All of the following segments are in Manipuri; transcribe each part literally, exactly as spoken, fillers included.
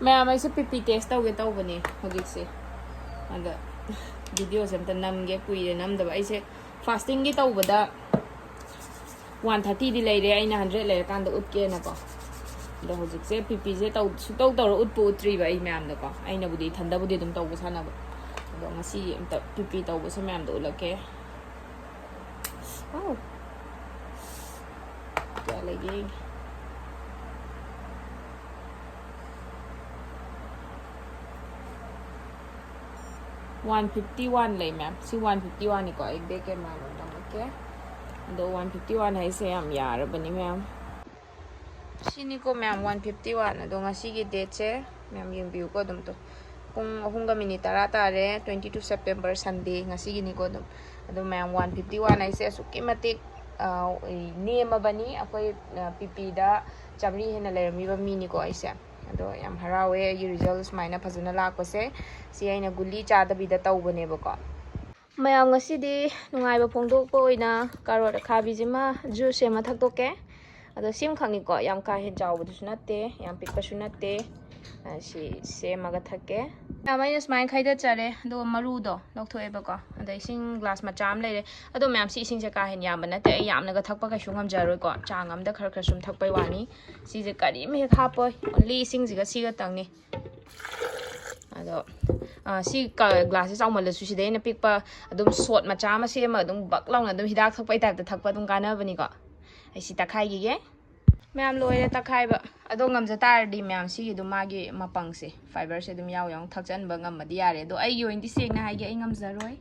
ꯃꯌꯥꯝ, ꯑꯩꯁꯦ ꯄꯤꯄꯤ ꯇꯦꯁ ꯇꯧꯒꯦ ꯇꯧꯕꯅꯦ ꯍꯧꯖꯤꯛꯁꯦ꯫ ꯑꯗ ꯚꯤꯗꯤꯑꯣꯁꯦ ꯑꯝꯇ ꯅꯝꯒꯦ, ꯀꯨꯏꯔꯦ ꯅꯝꯗꯕ꯫ ꯑꯩꯁꯦ ꯐꯥꯁꯇꯤꯡꯒꯤ ꯇꯧꯕꯗ ꯋꯥꯟ ꯊꯥꯔꯇꯤꯗꯤ ꯂꯩꯔꯦ, ꯑꯩꯅ ꯍꯟꯗ꯭ꯔꯦꯗ ꯂꯩꯔꯀꯥꯟꯗ ꯎꯠꯀꯦꯅꯀꯣ꯫ ꯑꯗꯣ ꯍꯧꯖꯤꯛꯁꯦ ꯄꯤꯄꯤꯁꯦ ꯇꯧ ꯁꯨꯛꯇꯧ ꯇꯧꯔ ꯎꯠꯄꯨ ꯎꯠꯇ꯭ꯔꯤꯕ ꯑꯩ ꯃꯌꯥꯝꯗꯀꯣ꯫ ꯑꯩꯅꯕꯨꯗꯤ ꯏꯊꯟꯗꯕꯨꯗꯤ ꯑꯗꯨꯝ ꯇꯧꯕ ꯁꯥꯟꯅꯕ꯫ ꯑꯗꯣ ꯉꯁꯤ ꯑꯝꯇ ꯄꯤꯄꯤ ꯇꯧꯕꯁꯦ ꯃꯌꯥꯝꯗ ꯎꯠꯂꯛꯀꯦ꯫ ꯑꯥꯎ꯫ ꯀꯌꯥ ꯂꯩꯒꯦ ꯌꯦꯡꯒꯦ꯫ ꯋꯥꯟ ꯐꯤꯐꯇꯤ ꯋꯥꯟ ꯂꯩ ꯃꯌꯥꯝ꯫ ꯁꯤ ꯋꯥꯟ ꯐꯤꯐꯇꯤ ꯋꯥꯟꯅꯤꯀꯣ꯫ ꯑꯩ ꯕꯦꯛ ꯀꯦꯃꯦꯔꯥꯗ ꯅꯝꯃꯛꯀꯦ꯫ ꯑꯗꯣ ꯋꯥꯟ ꯐꯤꯐꯇꯤ ꯋꯥꯟ ꯍꯥꯏꯁꯦ ꯌꯥꯝ ꯌꯥꯔꯕꯅꯤ ꯃꯌꯥꯝ꯫ ꯁꯤꯅꯤꯀꯣ ꯃꯌꯥꯝ, ꯋꯥꯟ ꯐꯤꯐꯇꯤ ꯋꯥꯟ꯫ ꯑꯗꯣ ꯉꯁꯤꯒꯤ ꯗꯦꯠꯁꯦ ꯃꯌꯥꯝ ꯌꯦꯡꯕꯤꯌꯨꯀꯣ ꯑꯗꯨꯝ ꯇꯣ꯫ ꯄꯨꯡ ꯑꯍꯨꯝꯒ ꯃꯤꯅꯤꯠ ꯇꯔꯥ ꯇꯥꯔꯦ, twenty two September, Sunday ꯉꯁꯤꯒꯤꯅꯤꯀꯣ ꯑꯗꯨꯝ꯫ ꯑꯗꯣ ꯃꯌꯥꯝ, ꯋꯥꯟ ꯐꯤꯐꯇꯤ ꯋꯥꯟ ꯍꯥꯏꯁꯦ ꯑꯁꯨꯛꯀꯤ ꯃꯇꯤꯛ, ꯑ, ꯅꯦꯝꯃꯕꯅꯤ꯫ ꯑꯩꯈꯣꯏ, ꯑ, ꯄꯤꯄꯤꯗ ꯆꯥꯃꯔꯤ ꯍꯦꯟꯅ ꯂꯩꯔꯝꯃꯤꯕ ꯃꯤꯅꯤꯀꯣ ꯑꯩꯁꯦ꯫ ꯑꯗꯣ ꯌꯥꯝ ꯍꯔꯥꯎꯋꯦ ꯑꯩꯒꯤ ꯔꯤꯖꯜ ꯁꯨꯃꯥꯏꯅ ꯐꯖꯅ ꯂꯥꯛꯄꯁꯦ꯫ ꯁꯤ ꯑꯩꯅ ꯒꯨꯂꯤ ꯆꯥꯗꯕꯤꯗ ꯇꯧꯕꯅꯦꯕꯀꯣ꯫ ꯃꯌꯥꯝ, ꯉꯁꯤꯗꯤ ꯅꯨꯡꯉꯥꯏꯕ ꯐꯣꯡꯗꯣꯛꯄ ꯑꯣꯏꯅ ꯀꯥꯔꯣꯠ ꯑꯈꯥꯕꯤꯁꯤꯃ ꯖꯨꯁ ꯁꯦꯝꯃ ꯊꯛꯇꯣꯛꯀꯦ꯫ ꯑꯗꯣ ꯁꯤꯃꯈꯛꯅꯤꯀꯣ, ꯌꯥꯝ ꯀꯥ ꯍꯦꯟꯅ ꯆꯥꯎꯕꯗꯨꯁꯨ ꯅꯠꯇꯦ, ꯌꯥꯝ ꯄꯤꯛꯄꯁꯨ ꯅꯠꯇꯦ꯫ ꯑ, ꯁꯤ ꯁꯦꯝꯃꯒ ꯊꯛꯀꯦ꯫ ꯃꯌꯥꯝ, ꯑꯩꯅ ꯁꯨꯃꯥꯏꯅ ꯈꯩꯗꯠꯆꯔꯦ, ꯑꯗꯨꯒ ꯃꯔꯨꯗꯣ ꯂꯧꯊꯣꯛꯑꯦꯕꯀꯣ꯫ ꯑꯗ ꯏꯁꯤꯡ ꯒ꯭ꯂꯥꯁ ꯃꯆꯥ ꯑꯃ ꯂꯩꯔꯦ꯫ ꯑꯗꯣ ꯃꯌꯥꯝ, ꯁꯤ ꯏꯁꯤꯡꯁꯦ ꯀꯥ ꯍꯦꯟꯅ ꯌꯥꯝꯕ ꯅꯠꯇꯦ, ꯑꯩ ꯌꯥꯝꯅꯒ ꯊꯛꯄ ꯀꯩꯁꯨ ꯉꯝꯖꯔꯣꯏꯀꯣ꯫ ꯆꯥꯡ ꯑꯃꯗ ꯈꯔ ꯈꯔ ꯁꯨꯝ ꯊꯛꯄꯩ ꯋꯥꯅꯤ꯫ ꯁꯤꯁꯦ ꯀꯔꯤꯝ ꯍꯦꯛ ꯍꯥꯞꯄꯣꯏ, ꯑꯣꯟꯂꯤ ꯏꯁꯤꯡꯁꯤꯒ ꯁꯤꯒꯇꯪꯅꯤ꯫ ꯑꯗꯣ, ꯑ, ꯁꯤ ꯀ-, ꯒ꯭ꯂꯥꯁꯁꯦ ꯆꯥꯎꯃꯜꯂꯁꯨ ꯁꯤꯗꯩ ꯍꯦꯟꯅ ꯄꯤꯛꯄ ꯑꯗꯨꯝ ꯁꯣꯠ ꯃꯆꯥ ꯑꯃ ꯁꯦꯝꯃꯒ ꯑꯗꯨꯝ ꯕꯛ ꯂꯥꯎꯅ ꯑꯗꯨꯝ ꯍꯤꯗꯥꯛ ꯊꯛꯄꯩ ꯇꯥꯏꯞꯇ ꯊꯛꯄ ꯑꯗꯨꯝ ꯀꯥꯟꯅꯕꯅꯤꯀꯣ꯫ ꯑꯩ ꯁꯤ ꯇꯛꯈꯥꯏꯈꯤꯒꯦ꯫ ꯃꯌꯥꯝ, ꯂꯣꯏꯔꯦ ꯇꯛꯈꯥꯏꯕ꯫ ꯑꯗꯣ ꯉꯝꯖ ꯇꯥꯔꯗꯤ ꯃꯌꯥꯝ, ꯁꯤꯒꯤ ꯑꯗꯨꯝ ꯃꯥꯒꯤ ꯃꯄꯪꯁꯦ, ꯐꯥꯏꯕꯔꯁꯦ ꯑꯗꯨꯝ ꯌꯥꯎ ꯌꯥꯎꯅ ꯊꯛꯆꯟꯕ ꯉꯝꯃꯗꯤ ꯌꯥꯔꯦ꯫ ꯑꯗꯣ ꯑꯩꯒꯤ ꯑꯣꯏꯅꯗꯤ ꯁꯦꯡꯅ ꯍꯥꯏꯒꯦ, ꯑꯩ ꯉꯝꯖꯔꯣꯏ꯫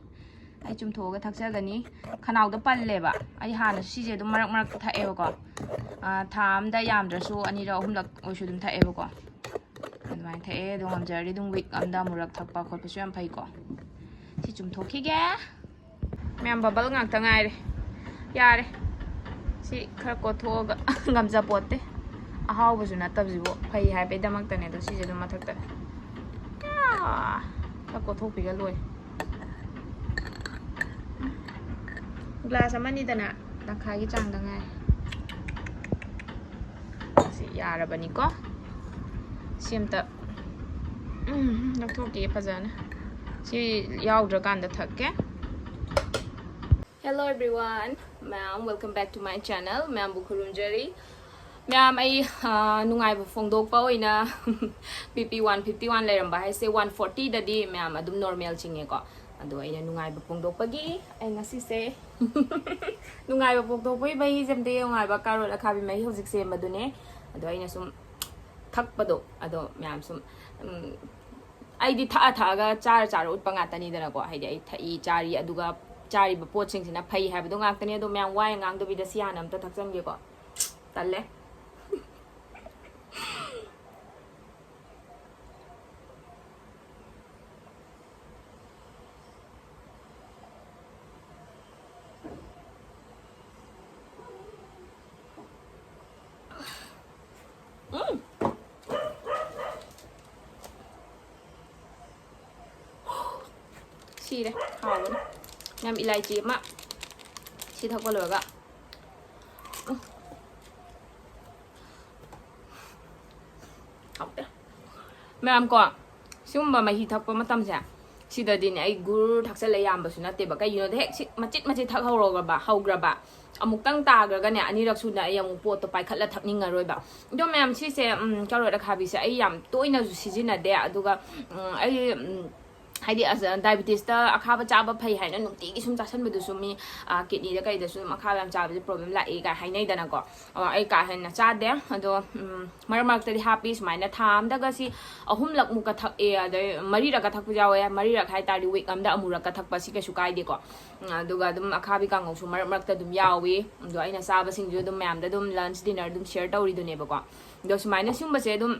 ꯑꯩ ꯆꯨꯝꯊꯣꯛꯑꯒ ꯊꯛꯆꯒꯅꯤ꯫ ꯈꯅꯥꯎꯗ ꯄꯜꯂꯦꯕ꯫ ꯑꯩ ꯍꯥꯟꯅꯁꯨ ꯁꯤꯁꯦ ꯑꯗꯨꯝ ꯃꯔꯛ ꯃꯔꯛꯇ ꯊꯛꯑꯦꯕꯀꯣ꯫ ꯑ, ꯊꯥ ꯑꯃꯗ ꯌꯥꯝꯗ꯭ꯔꯁꯨ ꯑꯅꯤꯔꯛ ꯑꯍꯨꯝꯂꯛ ꯑꯣꯏꯁꯨ ꯑꯗꯨꯝ ꯊꯛꯑꯦꯕꯀꯣ꯫ ꯑꯗꯨꯃꯥꯏꯅ ꯊꯛꯑꯦ꯫ ꯑꯗꯣ ꯉꯝꯖꯔꯗꯤ ꯑꯗꯨꯝ ꯋꯤꯛ ꯑꯃꯗ ꯑꯃꯨꯔꯛ ꯊꯛꯄ ꯈꯣꯠꯄꯁꯨ ꯌꯥꯝ ꯐꯩꯀꯣ꯫ ꯁꯤ ꯆꯨꯝꯊꯣꯛꯈꯤꯒꯦ꯫ ꯃꯌꯥꯝ, ꯕꯕꯜ ꯉꯥꯛꯇ ꯉꯥꯏꯔꯦ꯫ ꯌꯥꯔꯦ꯫ ꯁꯤ ꯈꯔ ꯀꯣꯠꯊꯣꯛꯑꯒ ꯉꯝꯖꯄꯣꯠꯇꯦ꯫ ꯑꯍꯥꯎꯕꯁꯨ ꯅꯠꯇꯕꯁꯤꯕꯨ ꯐꯩ ꯍꯥꯏꯕꯩꯗꯃꯛꯇꯅꯦ꯫ ꯑꯗꯣ ꯁꯤꯁꯦ ꯑꯗꯨꯝ ꯃꯊꯛꯇ, ꯌꯥ! ꯈꯔ ꯀꯣꯠꯊꯣꯛꯄꯤꯒ ꯂꯣꯏꯔꯦ꯫ ꯒ꯭ꯂꯥꯁ ꯑꯃꯅꯤꯗꯅ, ꯇꯪꯈꯥꯏꯒꯤ ꯆꯥꯡꯗ ꯉꯥꯏ꯫ ꯁꯤ ꯌꯥꯔꯕꯅꯤꯀꯣ꯫ ꯁꯤ ꯑꯝꯇ ꯎꯝ, ꯂꯧꯊꯣꯛꯇꯤꯌꯦ ꯐꯖꯅ꯫ ꯁꯤ ꯌꯥꯎꯗ꯭ꯔꯀꯥꯟꯗ ꯊꯛꯀꯦ꯫ Hello everyone, ꯃꯌꯥꯝ, welcome back to my channel. ꯃꯌꯥꯝꯕꯨ ꯈꯨꯔꯨꯝꯖꯔꯤ꯫ ꯃꯌꯥꯝ, ꯑꯩ, ꯑ, ꯅꯨꯡꯉꯥꯏꯕ ꯐꯣꯡꯗꯣꯛꯄ ꯑꯣꯏꯅ B P one fifty one ꯂꯩꯔꯝꯕ ꯍꯥꯏꯁꯦ ꯋꯥꯟ ꯐꯣꯔꯇꯤꯗꯗꯤ ꯃꯌꯥꯝ ꯑꯗꯨꯝ ꯅꯣꯔꯃꯦꯜ ꯆꯤꯡꯉꯦꯀꯣ꯫ ꯑꯗꯣ ꯑꯩꯅ ꯅꯨꯡꯉꯥꯏꯕ ꯐꯣꯡꯗꯣꯛꯄꯒꯤ ꯑꯩ ꯉꯁꯤꯁꯦ ꯅꯨꯡꯉꯥꯏꯕ ꯐꯣꯡꯗꯣꯛꯄꯒꯤ ꯃꯍꯤꯁꯦ ꯑꯝꯇ ꯌꯦꯡꯉꯨ ꯍꯥꯏꯕ, ꯀꯥꯔꯣꯠ ꯑꯈꯥꯕꯤ ꯃꯍꯤ ꯍꯧꯖꯤꯛ ꯁꯦꯝꯕꯗꯨꯅꯦ꯫ ꯑꯗꯣ ꯑꯩꯅ ꯁꯨꯝ ꯊꯛꯄꯗꯣ, ꯑꯗꯣ ꯃꯌꯥꯝ ꯁꯨꯝ, ꯎꯝ, ꯑꯩꯗꯤ ꯊꯛꯑ ꯊꯛꯑꯒ ꯆꯥꯔ ꯆꯥꯔ ꯎꯠꯄ ꯉꯥꯛꯇꯅꯤꯗꯅꯀꯣ꯫ ꯍꯥꯏꯗꯤ ꯑꯩ ꯊꯛꯏ, ꯆꯥꯔꯤ, ꯑꯗꯨꯒ ꯆꯥꯔꯤꯕ ꯄꯣꯠꯁꯤꯡꯁꯤꯅ ꯐꯩ ꯍꯥꯏꯕꯗꯣ ꯉꯥꯛꯇꯅꯤ꯫ ꯑꯗꯣ ꯃꯌꯥꯝ ꯋꯥ ꯌꯥꯝ ꯉꯥꯡꯗꯕꯤꯗ ꯁꯤ ꯍꯥꯟꯅ ꯑꯝꯇ ꯊꯛꯆꯟꯒꯦꯀꯣ꯫ ꯇꯜꯂꯦ꯫ ꯎꯝ꯫ ꯁꯤꯔꯦ꯫ ꯍꯥꯎꯕꯅꯤ꯫ ꯌꯥꯝ ꯏꯂꯥꯏꯆꯤ ꯑꯃ ꯁꯤ ꯊꯛꯄ ꯂꯣꯏꯔꯒ꯫ ꯎꯝ꯫ ꯍꯥꯎꯇꯦ꯫ ꯃꯌꯥꯝ ꯀꯣ, ꯁꯤꯒꯨꯝꯕ ꯃꯍꯤ ꯊꯛꯄ ꯃꯇꯝꯁꯦ, ꯁꯤꯗꯗꯤꯅꯦ, ꯑꯩ ꯒꯨꯔ ꯊꯛꯆꯜꯂ ꯌꯥꯝꯕꯁꯨ ꯅꯠꯇꯦꯕ꯫ ꯀꯩꯒꯤꯅꯣꯗ ꯍꯦꯛ ꯁꯤ ꯃꯆꯤꯠ ꯃꯆꯤꯠ ꯊꯛ ꯍꯧꯔꯒꯕ, ꯍꯧꯈ꯭ꯔꯕ, ꯑꯃꯨꯛꯇꯪ ꯇꯥꯈ꯭ꯔꯒꯅꯦ, ꯑꯅꯤꯔꯛ ꯁꯨꯅ ꯑꯩ ꯑꯃꯨꯛ ꯄꯣꯠꯇꯣ ꯄꯥꯏꯈꯠꯂ ꯊꯛꯅꯤꯡꯉꯔꯣꯏꯕ꯫ ꯑꯗꯣ ꯃꯌꯥꯝ, ꯁꯤꯁꯦ, ꯎꯝ, ꯀꯥꯔꯣꯠ ꯑꯈꯥꯕꯤꯁꯦ ꯑꯩ ꯌꯥꯝ ꯇꯣꯏꯅꯁꯨ ꯁꯤꯖꯤꯟꯅꯗꯦ, ꯑꯗꯨꯒ, ꯎꯝ, ꯑꯩ, ꯎꯝ, ꯍꯥꯏꯗꯤ, ꯑꯁ, ꯗꯥꯏꯕꯤꯇꯤꯁꯇ ꯑꯈꯥꯕ ꯆꯥꯕ ꯐꯩ ꯍꯥꯏꯅ ꯅꯨꯡꯇꯤꯒꯤ ꯁꯨꯝ ꯆꯥꯁꯟꯕꯗꯨꯁꯨ ꯃꯤ, ꯑ, ꯀꯤꯗꯅꯤꯗ ꯀꯩꯗꯁꯨ ꯑꯗꯨꯝ ꯑꯈꯥꯕ ꯌꯥꯝ ꯆꯥꯕꯁꯦ ꯄ꯭ꯔꯣꯕ꯭ꯂꯦꯝ ꯂꯥꯛꯏ ꯀꯥꯏ ꯍꯥꯏꯅꯩꯗꯅꯀꯣ꯫ ꯑ, ꯑꯩ ꯀꯥ ꯍꯦꯟꯅ ꯆꯥꯗꯦ, ꯑꯗꯣ, ꯎꯝ, ꯃꯔꯛ ꯃꯔꯛꯇꯗꯤ ꯍꯥꯞꯄꯤ ꯁꯨꯃꯥꯏꯅ꯫ ꯊꯥ ꯑꯃꯗꯒ ꯁꯤ ꯑꯍꯨꯝꯂꯛꯃꯨꯛꯀ ꯊꯛꯑꯦ, ꯑꯗꯩ ꯃꯔꯤꯔꯛꯀ ꯊꯛꯄꯁꯨ ꯌꯥꯎꯋꯦ꯫ ꯃꯔꯤꯔꯛ ꯍꯥꯏ ꯇꯥꯔꯗꯤ ꯋꯤꯛ ꯑꯃꯗ ꯑꯃꯨꯔꯛꯀ ꯊꯛꯄ, ꯁꯤ ꯀꯩꯁꯨ ꯀꯥꯏꯗꯦꯀꯣ꯫ ꯎꯝ, ꯑꯗꯨꯒ ꯑꯗꯨꯝ ꯑꯈꯥꯕꯤ ꯀꯥꯡꯉꯧꯁꯨ ꯃꯔꯛ ꯃꯔꯛꯇ ꯑꯗꯨꯝ ꯌꯥꯎꯏ꯫ ꯑꯗꯣ ꯑꯩꯅ ꯆꯥꯕꯁꯤꯡꯁꯨ ꯑꯗꯨꯝ ꯃꯌꯥꯝꯗ ꯑꯗꯨꯝ ꯂꯟꯁ, ꯗꯤꯅꯔ ꯑꯗꯨꯝ ꯁꯤꯌꯔ ꯇꯧꯔꯤꯗꯨꯅꯦꯕꯀꯣ꯫ ꯑꯗꯣ ꯁꯨꯃꯥꯏꯅ ꯁꯤꯒꯨꯝꯕꯁꯦ ꯑꯗꯨꯝ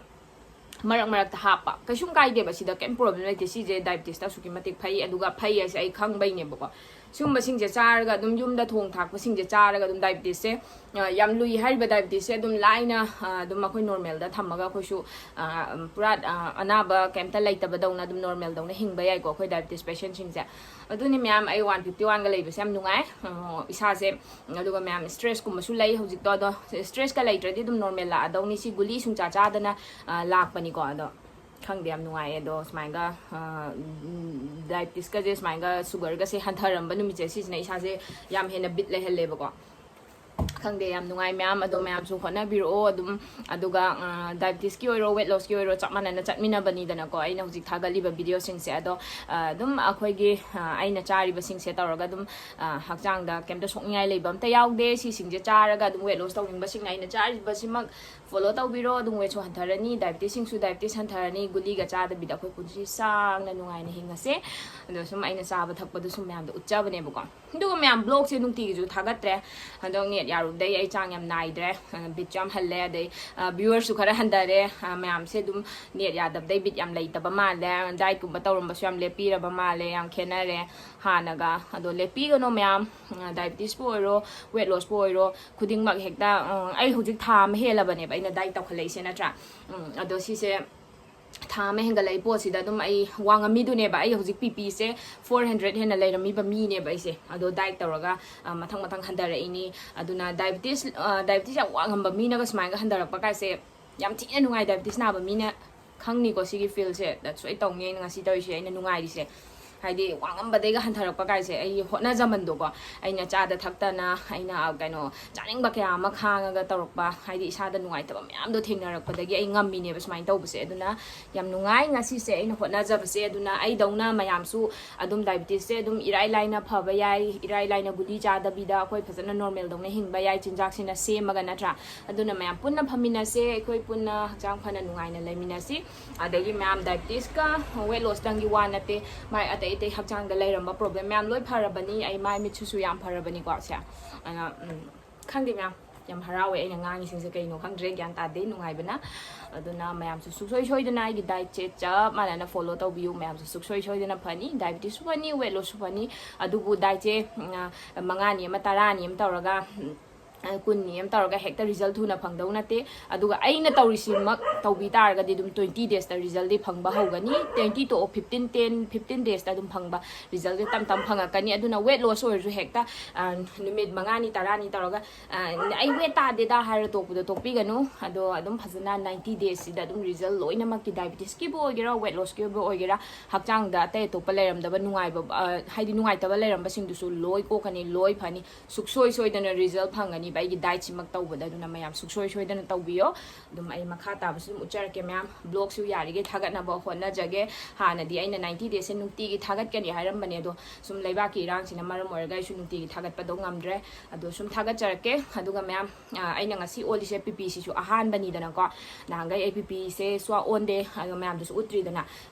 ꯃꯔꯛ ꯃꯔꯛꯇ ꯍꯥꯞꯄ ꯀꯩꯁꯨꯝ ꯀꯥꯏꯗꯦꯕ, ꯁꯤꯗ ꯀꯩꯝ ꯄ꯭ꯔꯣꯕ꯭ꯂꯦꯝ ꯂꯩꯇꯦ꯫ ꯁꯤꯁꯦ ꯗꯥꯏꯕꯤꯇꯤꯁꯇ ꯑꯁꯨꯛꯀꯤ ꯃꯇꯤꯛ ꯐꯩ, ꯑꯗꯨꯒ ꯐꯩ ꯍꯥꯏꯁꯦ ꯑꯩ ꯈꯪꯕꯩꯅꯦꯕꯀꯣ꯫ ꯁꯤꯒꯨꯝꯕꯁꯤꯡꯁꯦ ꯆꯥꯔꯒ ꯑꯗꯨꯝ, ꯌꯨꯝꯗ ꯊꯣꯡ ꯊꯥꯛꯄꯁꯤꯡꯁꯦ ꯆꯥꯔꯒ ꯑꯗꯨꯝ ꯗꯥꯏꯕꯤꯇꯤꯁꯁꯦ, ꯑ, ꯌꯥꯝ ꯂꯨꯏ ꯍꯥꯏꯔꯤꯕ ꯗꯥꯏꯕꯤꯇꯤꯁꯁꯦ ꯑꯗꯨꯝ ꯂꯥꯏꯅ, ꯑ, ꯑꯗꯨꯝ ꯑꯩꯈꯣꯏ ꯅꯣꯔꯃꯦꯜꯗ ꯊꯝꯃꯒ ꯑꯩꯈꯣꯏꯁꯨ, ꯑ, ꯄꯨꯔꯥ, ꯑ, ꯑꯅꯥꯕ ꯀꯩꯝꯇ ꯂꯩꯇꯕꯗꯧꯅ ꯑꯗꯨꯝ ꯅꯣꯔꯃꯦꯜꯗꯧꯅ ꯍꯤꯡꯕ ꯌꯥꯏꯀꯣ, ꯑꯩꯈꯣꯏ ꯗꯥꯏꯕꯤꯇꯤꯁ ꯄꯦꯁꯦꯟꯁꯤꯡꯁꯦ꯫ ꯑꯗꯨꯅꯤ ꯃꯌꯥꯝ, ꯑꯩ ꯋꯥꯟ ꯐꯤꯐꯇꯤ ꯋꯥꯟꯒ ꯂꯩꯕꯁꯦ ꯌꯥꯝ ꯅꯨꯡꯉꯥꯏ, ꯑ, ꯏꯁꯥꯁꯦ꯫ ꯑꯗꯨꯒ ꯃꯌꯥꯝ, ꯁ꯭ꯇ꯭ꯔꯦꯁꯀꯨꯝꯕꯁꯨ ꯂꯩ ꯍꯧꯖꯤꯛꯇꯣ, ꯑꯗꯣ ꯁ꯭ꯇ꯭ꯔꯦꯁꯀ ꯂꯩꯇ꯭ꯔꯗꯤ ꯑꯗꯨꯝ ꯅꯣꯔꯃꯦꯜ ꯂꯥꯛꯑꯗꯧꯅꯤ꯫ ꯁꯤ ꯒꯨꯂꯤ ꯁꯨꯡꯆꯥ ꯆꯥꯗꯅ, ꯑ, ꯂꯥꯛꯄꯅꯤꯀꯣ꯫ ꯑꯗꯣ ꯈꯪꯗꯦ, ꯌꯥꯝ ꯅꯨꯡꯉꯥꯏꯌꯦ꯫ ꯑꯗꯣ ꯁꯨꯃꯥꯏꯅꯒ ꯗꯥꯏꯕꯤꯇꯤꯁꯀꯁꯦ, ꯁꯨꯃꯥꯏꯅꯒ ꯁꯨꯒꯔꯒꯁꯦ ꯍꯟꯊꯔꯝꯕ ꯅꯨꯃꯤꯠꯁꯦ, ꯁꯤꯁꯤꯅ ꯏꯁꯥꯁꯦ ꯌꯥꯝ ꯍꯦꯟꯅ ꯕꯤꯠ ꯂꯩꯍꯜꯂꯦꯕꯀꯣ꯫ ꯈꯪꯗꯦ, ꯌꯥꯝ ꯅꯨꯡꯉꯥꯏ ꯃꯌꯥꯝ꯫ ꯑꯗꯣ ꯃꯌꯥꯝꯁꯨ ꯍꯣꯠꯅꯕꯤꯔꯛꯑꯣ ꯑꯗꯨꯝ꯫ ꯑꯗꯨꯒ ꯗꯥꯏꯕꯤꯇꯤꯁꯀꯤ ꯑꯣꯏꯔꯣ, ꯋꯦꯠ ꯂꯣꯁꯀꯤ ꯑꯣꯏꯔꯣ, ꯆꯞ ꯃꯥꯟꯅꯅ ꯆꯠꯃꯤꯟꯅꯕꯅꯤꯗꯅꯀꯣ ꯑꯩꯅ ꯍꯧꯖꯤꯛ ꯊꯥꯒꯠꯂꯤꯕ ꯚꯤꯗꯤꯑꯣꯁꯤꯡꯁꯦ꯫ ꯑꯗꯣ ꯑꯗꯨꯝ ꯑꯩꯈꯣꯏꯒꯤ, ꯑꯩꯅ ꯆꯥꯔꯤꯕꯁꯤꯡꯁꯦ ꯇꯧꯔꯒ ꯑꯗꯨꯝ ꯍꯛꯆꯥꯡꯗ ꯀꯩꯝꯇ ꯁꯣꯛꯅꯤꯡꯉꯥꯏ ꯂꯩꯕ ꯑꯝꯇ ꯌꯥꯎꯗꯦ꯫ ꯁꯤꯁꯤꯡꯁꯦ ꯆꯥꯔꯒ ꯑꯗꯨꯝ ꯋꯦꯠ ꯂꯣꯁ ꯇꯧꯅꯤꯡꯕꯁꯤꯡꯅ ꯑꯩꯅ ꯆꯥꯔꯤꯕꯁꯤꯃꯛ ꯐꯣꯂꯣ ꯇꯧꯕꯤꯔꯣ꯫ ꯑꯗꯨꯝ ꯋꯦꯠꯁꯨ ꯍꯟꯊꯔꯅꯤ, ꯗꯥꯏꯕꯤꯇꯤꯁꯁꯤꯡꯁꯨ ꯗꯥꯏꯕꯤꯇꯤꯁ ꯍꯟꯊꯔꯅꯤ꯫ ꯒꯨꯂꯤꯒ ꯆꯥꯗꯕꯤꯗ ꯑꯩꯈꯣꯏ ꯄꯨꯟꯁꯤ ꯁꯥꯡꯅ ꯅꯨꯡꯉꯥꯏꯅ ꯍꯤꯡꯉꯁꯦ꯫ ꯑꯗꯣ ꯁꯨꯝ ꯑꯩꯅ ꯆꯥꯕ ꯊꯛꯄꯗꯣ ꯁꯨꯝ ꯃꯌꯥꯝꯗ ꯎꯠꯆꯕꯅꯦꯕꯀꯣ꯫ ꯑꯗꯨꯒ ꯃꯌꯥꯝ, ꯕ꯭ꯂꯣꯒꯁꯦ ꯅꯨꯡꯇꯤꯒꯤꯁꯨ ꯊꯥꯒꯠꯇ꯭ꯔꯦ꯫ ꯍꯟꯗꯛ ꯅꯦꯠ ꯌꯥꯔꯨꯕꯗꯩ ꯑꯩ ꯆꯥꯡ ꯌꯥꯝ ꯅꯥꯏꯗ꯭ꯔꯦ, ꯕꯤꯠꯁꯨ ꯌꯥꯝ ꯍꯜꯂꯦ꯫ ꯑꯗꯩ ꯚ꯭ꯌꯨꯋꯔꯁꯨ ꯈꯔ ꯍꯟꯊꯔꯦ꯫ ꯃꯌꯥꯝꯁꯦ ꯑꯗꯨꯝ ꯅꯦꯠ ꯌꯥꯗꯕꯗꯩ ꯕꯤꯠ ꯌꯥꯝ ꯂꯩꯇꯕ ꯃꯥꯜꯂꯦ꯫ ꯗꯥꯏꯠꯀꯨꯝꯕ ꯇꯧꯔꯝꯕꯁꯨ ꯌꯥꯝ ꯂꯦꯞꯄꯤꯔꯕ ꯃꯥꯜꯂꯦ, ꯌꯥꯝ ꯈꯦꯠꯅꯔꯦ ꯍꯥꯟꯅꯒ꯫ ꯑꯗꯣ ꯂꯦꯞꯄꯤꯒꯅꯣ ꯃꯌꯥꯝ, ꯗꯥꯏꯕꯤꯇꯤꯁꯄꯨ ꯑꯣꯏꯔꯣ, ꯋꯦꯠ ꯂꯣꯁꯄꯨ ꯑꯣꯏꯔꯣ, ꯈꯨꯗꯤꯡꯃꯛ ꯍꯦꯛꯇ꯫ ꯑꯩ ꯍꯧꯖꯤꯛ ꯊꯥ ꯑꯃ ꯍꯦꯜꯂꯕꯅꯦꯕ ꯑꯩꯅ ꯗꯥꯏꯠ ꯇꯧꯈꯠꯂꯛꯏꯁꯦ, ꯅꯠꯇ꯭ꯔꯥ? ꯑꯗꯣ ꯁꯤꯁꯦ ꯊꯥ ꯑꯃ ꯍꯦꯟꯒꯠꯂꯛꯏ ꯄꯣꯠꯁꯤꯗ ꯑꯗꯨꯝ ꯑꯩ ꯋꯥꯡꯉꯝꯃꯤꯗꯨꯅꯦꯕ꯫ ꯑꯩ ꯍꯧꯖꯤꯛ ꯄꯤ ꯄꯤꯁꯦ ꯐꯣꯔ ꯍꯟꯗ꯭ꯔꯦꯗ ꯍꯦꯟꯅ ꯂꯩꯔꯝꯃꯤꯕ ꯃꯤꯅꯦꯕ ꯑꯩꯁꯦ꯫ ꯑꯗꯣ ꯗꯥꯏꯠ ꯇꯧꯔꯒ ꯃꯊꯪ ꯃꯊꯪ ꯍꯟꯊꯔꯛꯏꯅꯤ꯫ ꯑꯗꯨꯅ ꯗꯥꯏꯕꯤꯇꯤꯁ, ꯗꯥꯏꯕꯤꯇꯤꯁ ꯌꯥꯝ ꯋꯥꯡꯉꯝꯕ ꯃꯤꯅꯒ ꯁꯨꯃꯥꯏꯅꯒ ꯍꯟꯊꯔꯛꯄ ꯀꯥꯏꯁꯦ ꯌꯥꯝ ꯊꯤꯅ ꯅꯨꯡꯉꯥꯏ꯫ ꯗꯥꯏꯕꯤꯇꯤꯁ ꯅꯥꯕ ꯃꯤꯅ ꯈꯪꯅꯤꯀꯣ ꯁꯤꯒꯤ ꯐꯤꯜꯁꯦ꯫ ꯗꯠꯁ ꯋꯥꯏ ꯇꯧꯅꯤ ꯑꯩꯅ ꯉꯁꯤ ꯇꯧꯔꯤꯁꯦ, ꯑꯩꯅ ꯅꯨꯡꯉꯥꯏꯔꯤꯁꯦ꯫ ꯍꯥꯏꯗꯤ ꯋꯥꯡꯉꯝꯕꯗꯩꯒ ꯍꯟꯊꯔꯛꯄ ꯀꯥꯏꯁꯦ ꯑꯩ ꯍꯣꯠꯅꯖꯃꯟꯗꯣꯀꯣ꯫ ꯑꯩꯅ ꯆꯥꯗ ꯊꯛꯇꯅ, ꯑꯩꯅ ꯀꯩꯅꯣ ꯆꯥꯅꯤꯡꯕ ꯀꯌꯥ ꯑꯃ ꯈꯥꯡꯉꯒ ꯇꯧꯔꯛꯄ, ꯍꯥꯏꯗꯤ ꯏꯁꯥꯗ ꯅꯨꯡꯉꯥꯏꯇꯕ ꯃꯌꯥꯝꯗꯣ ꯊꯦꯡꯅꯔꯛꯄꯗꯒꯤ ꯑꯩ ꯉꯝꯃꯤꯅꯦꯕ ꯁꯨꯃꯥꯏꯅ ꯇꯧꯕꯁꯦ꯫ ꯑꯗꯨꯅ ꯌꯥꯝ ꯅꯨꯡꯉꯥꯏ ꯉꯁꯤꯁꯦ ꯑꯩꯅ ꯍꯣꯠꯅꯖꯕꯁꯦ꯫ ꯑꯗꯨꯅ ꯑꯩꯗꯧꯅ ꯃꯌꯥꯝꯁꯨ ꯑꯗꯨꯝ ꯗꯥꯏꯕꯤꯇꯤꯁꯁꯦ ꯑꯗꯨꯝ ꯏꯔꯥꯏ ꯂꯥꯏꯅ ꯐꯕ ꯌꯥꯏ, ꯏꯔꯥꯏ ꯂꯥꯏꯅ ꯒꯨꯂꯤ ꯆꯥꯗꯕꯤꯗ ꯑꯩꯈꯣꯏ ꯐꯖꯅ ꯅꯣꯔꯃꯦꯜꯗꯧꯅ ꯍꯤꯡꯕ ꯌꯥꯏ, ꯆꯤꯟꯖꯥꯛꯁꯤꯅ ꯁꯦꯝꯃꯒ, ꯅꯠꯇ꯭ꯔꯥ? ꯑꯗꯨꯅ ꯃꯌꯥꯝ ꯄꯨꯟꯅ ꯐꯝꯃꯤꯟꯅꯁꯦ, ꯑꯩꯈꯣꯏ ꯄꯨꯟꯅ ꯍꯛꯆꯥꯡ ꯐꯅ ꯅꯨꯡꯉꯥꯏꯅ ꯂꯩꯃꯤꯟꯅꯁꯤ꯫ ꯑꯗꯒꯤ ꯃꯌꯥꯝ ꯗꯥꯏꯕꯤꯇꯤꯁꯀ ꯋꯦꯠ ꯂꯣꯁꯇꯪꯒꯤ ꯋꯥ ꯅꯠꯇꯦ, ꯃꯥꯏ ꯑꯇꯩ ꯑꯇꯩ ꯍꯛꯆꯥꯡꯗ ꯂꯩꯔꯝꯕ ꯄ꯭ꯔꯣꯕ꯭ꯂꯦꯝ ꯃꯌꯥꯝ ꯂꯣꯏ ꯐꯔꯕꯅꯤ꯫ ꯑꯩ ꯃꯥꯏ ꯃꯤꯠꯁꯤꯁꯨ ꯌꯥꯝ ꯐꯔꯕꯅꯤꯀꯣ ꯁꯦ꯫ ꯑꯗꯨꯅ, ꯎꯝ, ꯈꯪꯗꯦ ꯃꯌꯥꯝ, ꯌꯥꯝ ꯍꯔꯥꯎꯋꯦ꯫ ꯑꯩꯅ ꯉꯥꯡꯉꯤꯁꯤꯡꯁꯦ ꯀꯩꯅꯣ ꯈꯪꯗ꯭ꯔꯦ, ꯒ꯭ꯌꯥꯟ ꯇꯥꯗꯦ ꯅꯨꯡꯉꯥꯏꯕꯅ꯫ ꯑꯗꯨꯅ ꯃꯌꯥꯝꯁꯨ ꯁꯨꯡꯁꯣꯏ ꯁꯣꯏꯗꯅ ꯑꯩꯒꯤ ꯗꯥꯏꯠꯁꯦ ꯆꯞ ꯃꯥꯟꯅꯅ ꯐꯣꯂꯣ ꯇꯧꯕꯤꯌꯨ꯫ ꯃꯌꯥꯝꯁꯨ ꯁꯨꯡꯁꯣꯏ ꯁꯣꯏꯗꯅ ꯐꯅꯤ, ꯗꯥꯏꯕꯤꯇꯤꯁꯁꯨ ꯐꯅꯤ, ꯋꯦꯠ ꯂꯣꯁꯁꯨ ꯐꯅꯤ꯫ ꯑꯗꯨꯕꯨ ꯗꯥꯏꯠꯁꯦ, ꯎꯝ, ꯃꯉꯥꯅꯤ ꯑꯃ, ꯇꯔꯥꯅꯤ ꯑꯃ ꯇꯧꯔꯒ, ꯎꯝ, ꯀꯨꯟꯅꯤ ꯑꯃ ꯇꯧꯔꯒ ꯍꯦꯛꯇ ꯔꯤꯖꯜ ꯊꯨꯅ ꯐꯪꯗꯧ ꯅꯠꯇꯦ꯫ ꯑꯗꯨꯒ ꯑꯩꯅ ꯇꯧꯔꯤꯁꯤꯃꯛ ꯇꯧꯕꯤ ꯇꯥꯔꯒꯗꯤ ꯑꯗꯨꯝ twenty daysꯇ ꯔꯤꯖꯜꯗꯤ ꯐꯪꯕ ꯍꯧꯒꯅꯤ꯫ Twenty to fifteen, ten, fifteen daysꯇ ꯑꯗꯨꯝ ꯐꯪꯕ ꯔꯤꯖꯜꯁꯦ ꯇꯞ ꯇꯞ ꯐꯪꯉꯛꯀꯅꯤ꯫ ꯑꯗꯨꯅ weight loss ꯑꯣꯏꯔꯁꯨ ꯍꯦꯛꯇ ꯅꯨꯃꯤꯠ ꯃꯉꯥꯅꯤ ꯇꯔꯥꯅꯤ ꯇꯧꯔꯒ ꯑꯩ weight ꯇꯥꯗꯦꯗ ꯍꯥꯏꯔ ꯇꯣꯛꯄꯗꯣ ꯇꯣꯛꯄꯤꯒꯅꯨ꯫ ꯑꯗꯣ ꯑꯗꯨꯝ ꯐꯖꯅ ninety daysꯁꯤꯗ ꯑꯗꯨꯝ ꯔꯤꯖꯜ ꯂꯣꯏꯅꯃꯛꯀꯤ, diabetesꯀꯤꯕꯨ ꯑꯣꯏꯒꯦꯔꯥ, weight lossꯀꯤꯕꯨ ꯑꯣꯏꯒꯦꯔꯥ, ꯍꯛꯆꯥꯡꯗ ꯑꯇꯩ ꯑꯇꯣꯞꯄ ꯂꯩꯔꯝꯗꯕ ꯅꯨꯡꯉꯥꯏꯕ, ꯍꯥꯏꯗꯤ ꯅꯨꯡꯉꯥꯏꯇꯕ ꯂꯩꯔꯝꯕꯁꯤꯡꯗꯨꯁꯨ ꯂꯣꯏ ꯀꯣꯛꯀꯅꯤ, ꯂꯣꯏ ꯐꯅꯤ꯫ ꯁꯨꯛꯁꯣꯏ ꯁꯣꯏꯗꯅ ꯔꯤꯖꯜ ꯐꯪꯒꯅꯤꯕ ꯑꯩꯒꯤ dietꯁꯤꯃꯛ ꯇꯧꯕꯗ꯫ ꯑꯗꯨꯅ ꯃꯌꯥꯝ ꯁꯨꯛꯁꯣꯏ ꯁꯣꯏꯗꯅ ꯇꯧꯕꯤꯌꯣ꯫ ꯑꯗꯨꯝ ꯑꯩ ꯃꯈꯥ ꯇꯥꯕꯁꯨ ꯑꯗꯨꯝ ꯎꯠꯆꯔꯛꯀꯦ ꯃꯌꯥꯝ꯫ Vlogꯁꯨ ꯌꯥꯔꯤꯈꯩ ꯊꯥꯒꯠꯅꯕ ꯍꯣꯠꯅꯖꯒꯦ꯫ ꯍꯥꯟꯅꯗꯤ ꯑꯩꯅ ninety daysꯁꯦ ꯅꯨꯡꯇꯤꯒꯤ ꯊꯥꯒꯠꯀꯅꯤ ꯍꯥꯏꯔꯝꯕꯅꯦ, ꯑꯗꯣ ꯁꯨꯝ ꯂꯩꯕꯥꯛꯀꯤ ꯏꯔꯥꯡꯁꯤꯅ ꯃꯔꯝ ꯑꯣꯏꯔꯒ ꯑꯩꯁꯨ ꯅꯨꯡꯇꯤꯒꯤ ꯊꯥꯒꯠꯄꯗꯣ ꯉꯝꯗ꯭ꯔꯦ꯫ ꯑꯗꯣ ꯁꯨꯝ ꯊꯥꯒꯠꯆꯔꯛꯀꯦ꯫ ꯑꯗꯨꯒ ꯃꯌꯥꯝ, ꯑꯩꯅ ꯉꯁꯤ ꯑꯣꯜꯂꯤꯁꯦ ꯄꯤꯄꯤꯁꯤꯁꯨ ꯑꯍꯥꯟꯕꯅꯤꯗꯅꯀꯣ꯫ ꯅꯍꯥꯟꯈꯩ ꯑꯩ ꯄꯤꯄꯤꯁꯦ ꯁꯨꯋꯥ ꯑꯣꯟꯗꯦ, ꯑꯗꯣ ꯃꯌꯥꯝꯗꯁꯨ ꯎꯠꯇ꯭ꯔꯤꯗꯅ꯫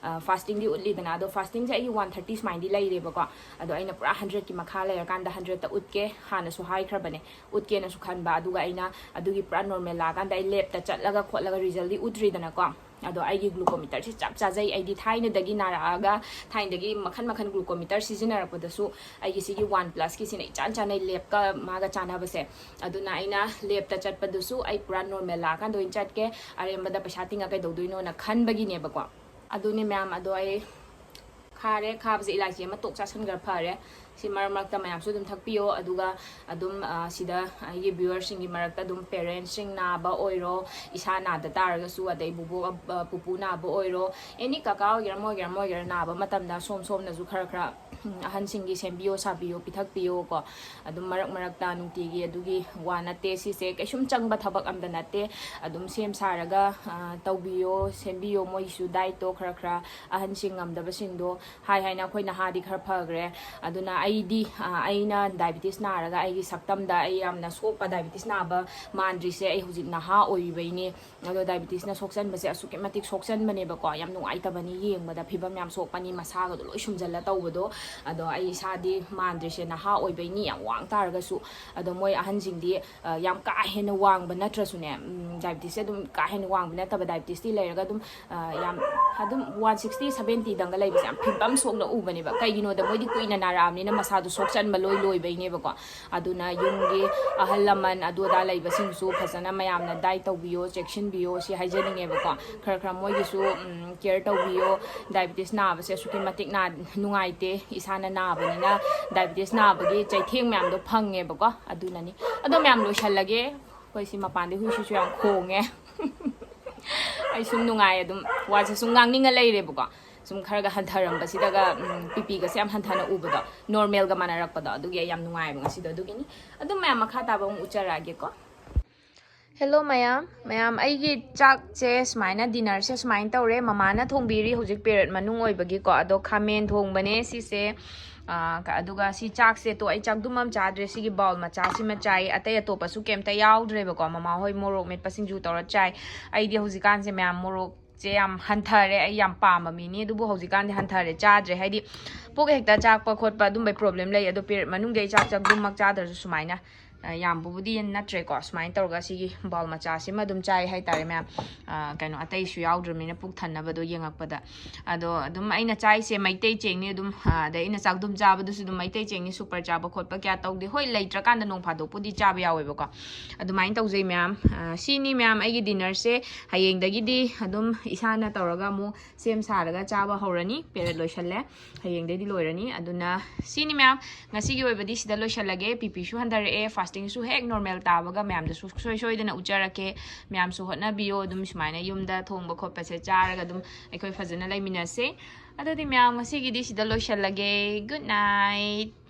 Fastingꯗꯤ ꯎꯠꯂꯤꯗꯅ, ꯑꯗꯣ fastingꯁꯦ ꯑꯩꯒꯤ one thirty ꯁꯨꯃꯥꯏꯅꯗꯤ ꯂꯩꯔꯦꯕꯀꯣ꯫ ꯑꯗꯣ ꯑꯩꯅ ꯄꯨꯔꯥ hundredꯀꯤ ꯃꯈꯥ ꯂꯩꯔꯀꯥꯟꯗ hundredꯇ ꯎꯠꯀꯦ, ꯍꯥꯟꯅꯁꯨ ꯍꯥꯏꯈ꯭ꯔꯕꯅꯦ, ꯎꯠꯀꯦꯅꯁꯨ ꯈꯟꯕ꯫ ꯑꯗꯨꯒ ꯑꯩꯅ ꯑꯗꯨꯒꯤ ꯄꯨꯔꯥ normal ꯂꯥꯛꯑꯀꯥꯟꯗ ꯑꯩ labꯇ ꯆꯠꯂꯒ ꯈꯣꯠꯂꯒ resultꯗꯤ ꯎꯠꯇ꯭ꯔꯤꯗꯅꯀꯣ꯫ ꯑꯗꯣ ꯑꯩꯒꯤ glucometerꯁꯦ ꯆꯞ ꯆꯥꯖꯩ꯫ ꯑꯩꯗꯤ ꯊꯥꯏꯅꯗꯒꯤ ꯅꯥꯔꯛꯑꯒ ꯊꯥꯏꯅꯗꯒꯤ ꯃꯈꯟ ꯃꯈꯟ glucometer ꯁꯤꯖꯤꯟꯅꯔꯛꯄꯗꯁꯨ ꯑꯩꯒꯤ ꯁꯤꯒꯤ OnePlusꯀꯤꯁꯤꯅ ꯏꯆꯥꯟ ꯆꯥꯟꯅꯩ labꯀ ꯃꯥꯒ ꯆꯥꯟꯅꯕꯁꯦ꯫ ꯑꯗꯨꯅ ꯑꯩꯅ labꯇ ꯆꯠꯄꯗꯨꯁꯨ ꯑꯩ ꯄꯨꯔꯥ normal ꯂꯥꯛꯑꯀꯥꯟꯗ ꯑꯣꯏꯅ ꯆꯠꯀꯦ, ꯑꯔꯦꯝꯕꯗ ꯄꯩꯁꯥ ꯇꯤꯡꯉ ꯀꯩꯗꯧꯗꯣꯏꯅꯣꯅ ꯈꯟꯕꯒꯤꯅꯦꯕꯀꯣ꯫ ꯑꯗꯨꯅꯦ ꯃꯌꯥꯝ꯫ ꯑꯗꯣ ꯑꯩ ꯈꯥꯔꯦ, ꯈꯥꯕꯁꯦ ꯏꯂꯥꯏꯆꯤ ꯑꯃ ꯇꯣꯛ ꯆꯥꯁꯤꯟꯈ꯭ꯔ ꯐꯔꯦ꯫ ꯁꯤ ꯃꯔꯛ ꯃꯔꯛꯇ ꯃꯌꯥꯝꯁꯨ ꯑꯗꯨꯝ ꯊꯛꯄꯤꯌꯣ꯫ ꯑꯗꯨꯒ ꯑꯗꯨꯝ ꯁꯤꯗ ꯑꯩꯒꯤ viewerꯁꯤꯡꯒꯤ ꯃꯔꯛꯇ ꯑꯗꯨꯝ parentsꯁꯤꯡ ꯅꯥꯕ ꯑꯣꯏꯔꯣ, ꯏꯁꯥ ꯅꯥꯗ ꯇꯥꯔꯒꯁꯨ, ꯑꯗꯩ ꯕꯨꯕꯣꯛ, ꯄꯨꯄꯨ ꯅꯥꯕ ꯑꯣꯏꯔꯣ, any ꯀꯀꯥ ꯑꯣꯏꯒꯦꯔꯥ, ꯑꯃ ꯑꯣꯏꯒꯦꯔꯥ, ꯑꯃ ꯑꯣꯏꯒꯦꯔꯥ, ꯅꯥꯕ ꯃꯇꯝꯗ ꯁꯣꯝ ꯁꯣꯝꯅꯁꯨ ꯈꯔ ꯈꯔ ꯑꯍꯟꯁꯤꯡꯒꯤ ꯁꯦꯝꯕꯤꯌꯣ, ꯁꯥꯕꯤꯌꯣ, ꯄꯤꯊꯛꯄꯤꯌꯣ ꯀꯣ꯫ ꯑꯗꯨꯝ ꯃꯔꯛ ꯃꯔꯛꯇ, ꯅꯨꯡꯇꯤꯒꯤ ꯑꯗꯨꯒꯤ ꯋꯥ ꯅꯠꯇꯦ꯫ ꯁꯤꯁꯦ ꯀꯩꯁꯨꯝ ꯆꯪꯕ ꯊꯕꯛ ꯑꯝꯇ ꯅꯠꯇꯦ꯫ ꯑꯗꯨꯝ ꯁꯦꯝ ꯁꯥꯔꯒ ꯇꯧꯕꯤꯌꯣ, ꯁꯦꯝꯕꯤꯌꯣ꯫ ꯃꯣꯏꯒꯤꯁꯨ dietꯇꯣ ꯈꯔ ꯈꯔ, ꯑꯍꯟꯁꯤꯡ ꯉꯝꯗꯕꯁꯤꯡꯗꯣ ꯍꯥꯏ ꯍꯥꯏꯅ ꯑꯩꯈꯣꯏ ꯅꯍꯥꯗꯤ ꯈꯔ ꯐꯈ꯭ꯔꯦ꯫ ꯑꯗꯨꯅ ꯑꯩꯗꯤ, ꯑꯩꯅ diabetes ꯅꯥꯔꯒ ꯑꯩꯒꯤ ꯁꯛꯇꯝꯗ ꯑꯩ ꯌꯥꯝꯅ ꯁꯣꯛꯄ diabetes ꯅꯥꯕ ꯃꯥꯟꯗ꯭ꯔꯤꯁꯦ ꯑꯩ ꯍꯧꯖꯤꯛ ꯅꯍꯥ ꯑꯣꯏꯔꯤꯕꯩꯅꯦ꯫ ꯑꯗꯣ diabetesꯅ ꯁꯣꯛꯆꯟꯕꯁꯦ ꯑꯁꯨꯛꯀꯤ ꯃꯇꯤꯛ ꯁꯣꯛꯆꯟꯕꯅꯦꯕꯀꯣ꯫ ꯌꯥꯝ ꯅꯨꯡꯉꯥꯏꯇꯕꯅꯤ ꯌꯦꯡꯕꯗ, ꯐꯤꯕꯝ ꯌꯥꯝ ꯁꯣꯛꯄꯅꯤ, ꯃꯁꯥꯒꯗꯣ ꯂꯣꯏ ꯁꯨꯝꯖꯜꯂ ꯇꯧꯕꯗꯣ꯫ ꯑꯗꯣ ꯑꯩ ꯏꯁꯥꯗꯤ ꯃꯥꯟꯗ꯭ꯔꯤꯁꯦ ꯅꯍꯥ ꯑꯣꯏꯕꯩꯅꯤ, ꯌꯥꯝ ꯋꯥꯡ ꯇꯥꯔꯒꯁꯨ꯫ ꯑꯗꯣ ꯃꯣꯏ ꯑꯍꯟꯁꯤꯡꯗꯤ ꯌꯥꯝ ꯀꯥ ꯍꯦꯟꯅ ꯋꯥꯡꯕ ꯅꯠꯇ꯭ꯔꯁꯨꯅꯦ, diabetesꯁꯦ ꯑꯗꯨꯝ ꯀꯥ ꯍꯦꯟꯅ ꯋꯥꯡꯕ ꯅꯠꯇꯕ, diabetesꯇꯤ ꯂꯩꯔꯒ ꯑꯗꯨꯝ ꯌꯥꯝ ꯑꯗꯨꯝ one sixty, seventyꯗꯪꯒ ꯂꯩꯕꯁꯦ ꯌꯥꯝ ꯐꯤꯕꯝ ꯁꯣꯛꯅ ꯎꯕꯅꯦꯕ꯫ ꯀꯩꯒꯤꯅꯣꯗ ꯃꯣꯏꯗꯤ ꯀꯨꯏꯅ ꯅꯥꯔꯛꯑꯕꯅꯤꯅ ꯃꯁꯥꯗꯣ ꯁꯣꯛꯆꯟꯕ ꯂꯣꯏ ꯂꯣꯏꯕꯩꯅꯦꯕꯀꯣ꯫ ꯑꯗꯨꯅ ꯌꯨꯝꯒꯤ ꯑꯍꯜ ꯂꯃꯟ ꯑꯗꯨ ꯑꯗꯥ ꯂꯩꯕꯁꯤꯡꯁꯨ ꯐꯖꯅ ꯃꯌꯥꯝꯅ ꯗꯥꯏꯠ ꯇꯧꯕꯤꯌꯣ, ꯆꯦꯛꯁꯤꯟꯕꯤꯌꯣ ꯁꯤ ꯍꯥꯏꯖꯅꯤꯡꯉꯦꯕꯀꯣ꯫ ꯈꯔ ꯈꯔ ꯃꯣꯏꯒꯤꯁꯨ ꯀꯦꯌꯔ ꯇꯧꯕꯤꯌꯣ꯫ ꯗꯥꯏꯕꯤꯇꯤꯁ ꯅꯥꯕꯁꯦ ꯑꯁꯨꯛꯀꯤ ꯃꯇꯤꯛ ꯅꯨꯡꯉꯥꯏꯇꯦ꯫ ꯏꯁꯥꯅ ꯅꯥꯕꯅꯤꯅ ꯗꯥꯏꯕꯤꯇꯤꯁ ꯅꯥꯕꯒꯤ ꯆꯩꯊꯦꯡ ꯃꯌꯥꯝꯗꯣ ꯐꯪꯉꯦꯕꯀꯣ꯫ ꯑꯗꯨꯅꯅꯤ꯫ ꯑꯗꯣ ꯃꯌꯥꯝ ꯂꯣꯏꯁꯜꯂꯒꯦ꯫ ꯑꯩꯈꯣꯏ ꯁꯤ ꯃꯄꯥꯟꯗꯩ ꯍꯨꯏꯁꯤꯁꯨ ꯌꯥꯝ ꯈꯣꯡꯉꯦ꯫ ꯑꯩ ꯁꯨꯝ ꯅꯨꯡꯉꯥꯏ ꯑꯗꯨꯝ꯫ ꯋꯥꯁꯦ ꯁꯨꯝ ꯉꯥꯡꯅꯤꯡꯉ ꯂꯩꯔꯦꯕꯀꯣ꯫ ꯁꯨꯝ ꯈꯔꯒ ꯍꯟꯊꯔꯝꯕꯁꯤꯗꯒ ꯎꯝ, ꯄꯤꯄꯤꯒꯁꯦ ꯌꯥꯝ ꯍꯟꯊꯅ ꯎꯕꯗꯣ꯫ ꯅꯣꯔꯃꯦꯜꯒ ꯃꯥꯟꯅꯔꯛꯄꯗꯣ꯫ ꯑꯗꯨꯒꯤ ꯑꯩ ꯌꯥꯝ ꯅꯨꯡꯉꯥꯏꯕ ꯉꯁꯤꯗꯣ꯫ ꯑꯗꯨꯒꯤꯅꯤ꯫ ꯑꯗꯨꯝ ꯃꯌꯥꯝ ꯃꯈꯥ ꯇꯥꯕ ꯑꯃꯨꯛ ꯎꯠꯆꯔꯛꯑꯒꯦꯀꯣ꯫ ꯍꯦꯜꯂꯣ ꯃꯌꯥꯝ꯫ ꯃꯌꯥꯝ, ꯑꯩꯒꯤ ꯆꯥꯛꯁꯦ ꯁꯨꯃꯥꯏꯅ, ꯗꯤꯅꯔꯁꯦ ꯁꯨꯃꯥꯏꯅ ꯇꯧꯔꯦ꯫ ꯃꯃꯥꯅ ꯊꯣꯡꯕꯤꯔꯤ ꯍꯧꯖꯤꯛ ꯄꯦꯔꯦꯠ ꯃꯅꯨꯡ ꯑꯣꯏꯕꯒꯤꯀꯣ꯫ ꯑꯗꯣ ꯈꯥꯃꯦꯟ ꯊꯣꯡꯕꯅꯦ ꯁꯤꯁꯦ꯫ ꯑꯥ, ꯀ-, ꯑꯗꯨꯒ ꯁꯤ ꯆꯥꯛꯁꯦ ꯇꯣ ꯑꯩ ꯆꯥꯛꯗꯨꯝ ꯑꯃ ꯆꯥꯗ꯭ꯔꯦ꯫ ꯁꯤꯒꯤ ꯕꯥꯎꯜ ꯃꯆꯥꯁꯤꯃ ꯆꯥꯏ꯫ ꯑꯇꯩ ꯑꯇꯣꯞꯄꯁꯨ ꯀꯩꯝꯇ ꯌꯥꯎꯗ꯭ꯔꯦꯕꯀꯣ꯫ ꯃꯃꯥ ꯍꯣꯏ ꯃꯣꯔꯣꯛ ꯃꯦꯠꯄ ꯁꯤꯡꯖꯨ ꯇꯧꯔ ꯆꯥꯏ꯫ ꯑꯩꯗꯤ ꯍꯧꯖꯤꯛꯀꯥꯟꯁꯦ ꯃꯌꯥꯝ ꯃꯣꯔꯣꯛꯁꯦ ꯌꯥꯝ ꯍꯟꯊꯔꯦ꯫ ꯑꯩ ꯌꯥꯝ ꯄꯥꯝꯕ ꯃꯤꯅꯤ, ꯑꯗꯨꯕꯨ ꯍꯧꯖꯤꯛꯀꯥꯟꯗꯤ ꯍꯟꯊꯔꯦ, ꯆꯥꯗ꯭ꯔꯦ꯫ ꯍꯥꯏꯗꯤ ꯄꯨꯛ ꯍꯦꯛꯇ ꯆꯥꯛꯄ ꯈꯣꯠꯄ ꯑꯗꯨꯝꯕꯩ ꯄ꯭ꯔꯣꯕ꯭ꯂꯦꯝ ꯂꯩ꯫ ꯑꯗꯣ ꯄꯦꯔꯦꯠ ꯃꯅꯨꯡꯗꯤ ꯑꯩ ꯆꯥꯛ ꯆꯥꯛꯗꯨꯝꯃꯛ ꯆꯥꯗ꯭ꯔꯁꯨ ꯁꯨꯃꯥꯏꯅ ꯑ, ꯌꯥꯝꯕꯕꯨꯗꯤ ꯅꯠꯇ꯭ꯔꯦꯀꯣ꯫ ꯁꯨꯃꯥꯏꯅ ꯇꯧꯔꯒ ꯁꯤꯒꯤ ꯕꯥꯎꯜ ꯃꯆꯥꯁꯤꯃ ꯑꯗꯨꯝ ꯆꯥꯏ ꯍꯥꯏꯇꯥꯔꯦ ꯃꯌꯥꯝ꯫ ꯑ, ꯀꯩꯅꯣ ꯑꯇꯩꯁꯨ ꯌꯥꯎꯗ꯭ꯔꯕꯅꯤꯅ ꯄꯨꯛ ꯊꯟꯅꯕꯗꯣ ꯌꯦꯡꯉꯛꯄꯗ꯫ ꯑꯗꯣ ꯑꯗꯨꯝ ꯑꯩꯅ ꯆꯥꯏꯁꯦ ꯃꯩꯇꯩ ꯆꯦꯡꯅꯤ ꯑꯗꯨꯝ, ꯑ, ꯑꯗꯩ ꯑꯩꯅ ꯆꯥꯛꯗꯨꯝ ꯆꯥꯕꯗꯨꯁꯨ ꯑꯗꯨꯝ ꯃꯩꯇꯩ ꯆꯦꯡꯅꯤ꯫ ꯁꯨꯄꯔ ꯆꯥꯕ ꯈꯣꯠꯄ ꯀꯌꯥ ꯇꯧꯗꯦ꯫ ꯍꯣꯏ, ꯂꯩꯇ꯭ꯔꯀꯥꯟꯗ ꯅꯣꯡ ꯐꯥꯗꯣꯛꯄꯨꯗꯤ ꯆꯥꯕ ꯌꯥꯎꯋꯦꯕꯀꯣ꯫ ꯑꯗꯨꯃꯥꯏꯅ ꯇꯧꯖꯩ ꯃꯌꯥꯝ꯫ ꯑ, ꯁꯤꯅꯤ ꯃꯌꯥꯝ ꯑꯩꯒꯤ ꯗꯤꯅꯔꯁꯦ꯫ ꯍꯌꯦꯡꯗꯒꯤꯗꯤ ꯑꯗꯨꯝ ꯏꯁꯥꯅ ꯇꯧꯔꯒ ꯑꯃꯨꯛ ꯁꯦꯝ ꯁꯥꯔꯒ ꯆꯥꯕ ꯍꯧꯔꯅꯤ꯫ ꯄꯦꯔꯦꯠ ꯂꯣꯏꯁꯜꯂꯦ꯫ ꯍꯌꯦꯡꯗꯩꯗꯤ ꯂꯣꯏꯔꯅꯤ꯫ ꯑꯗꯨꯅ ꯁꯤꯅꯤ ꯃꯌꯥꯝ, ꯉꯁꯤꯒꯤ ꯑꯣꯏꯕꯗꯤ ꯁꯤꯗ ꯂꯣꯏꯁꯜꯂꯒꯦ꯫ ꯄꯤꯄꯤꯁꯨ ꯍꯟꯊꯔꯛꯑꯦ, ꯐꯥꯁꯇꯤꯡꯁꯨ ꯍꯦꯛ ꯅꯣꯔꯃꯦꯜ ꯇꯥꯕꯒ ꯃꯌꯥꯝꯗꯁꯨ ꯁꯨꯡꯁꯣꯏ ꯁꯣꯏꯗꯅ ꯎꯠꯆꯔꯛꯀꯦ꯫ ꯃꯌꯥꯝꯁꯨ ꯍꯣꯠꯅꯕꯤꯌꯣ꯫ ꯑꯗꯨꯝ ꯁꯨꯃꯥꯏꯅ ꯌꯨꯝꯗ ꯊꯣꯡꯕ ꯈꯣꯠꯄꯁꯦ ꯆꯥꯔꯒ ꯑꯗꯨꯝ ꯑꯩꯈꯣꯏ ꯐꯖꯅ ꯂꯩꯃꯤꯟꯅꯁꯦ꯫ ꯑꯗꯨꯗꯤ ꯃꯌꯥꯝ, ꯉꯁꯤꯒꯤꯗꯤ ꯁꯤꯗ ꯂꯣꯏꯁꯜꯂꯒꯦ꯫ Good night꯫